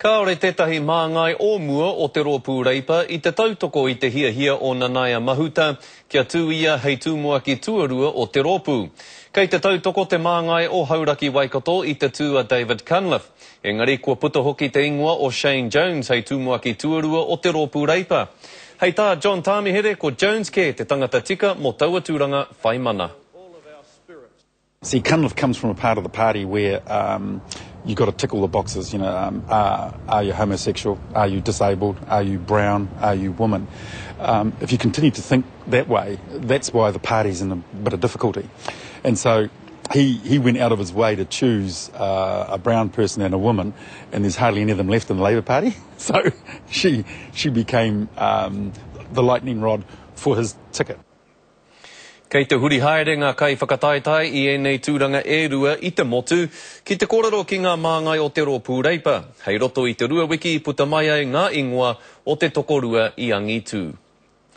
Kāore tētahi māngai o mua o te Rōpū Reipa i te tautoko i te hiahia o Nanaia Mahuta kia tū ia hei tumuaki tuarua o te rōpū. Kei te tautoko te māngai o Hauraki Waikato i te tū a David Cunliffe. Engari kua puta hoki te ingoa o Shane Jones hei tumuaki tuarua o te Rōpū Reipa. Hei tā John Tāmihere ko Jones kē te tangata tika mō taua tūranga whai mana. See, Cunliffe comes from a part of the party where um, you've got to tick all the boxes. You know, um, are, are you homosexual? Are you disabled? Are you brown? Are you woman? Um, if you continue to think that way, that's why the party's in a bit of difficulty. And so he, he went out of his way to choose uh, a brown person and a woman, and there's hardly any of them left in the Labour Party. So she, she became um, the lightning rod for his ticket. Kei te huri haere ngā kaiwhakataetae i ēnei tūranga e rua i te motu ki te kōrero ki ngā māngai o te Rōpū Reipa. Hei roto i te rua wiki puta mai ai ngā ingoa o te tokorua i angitū.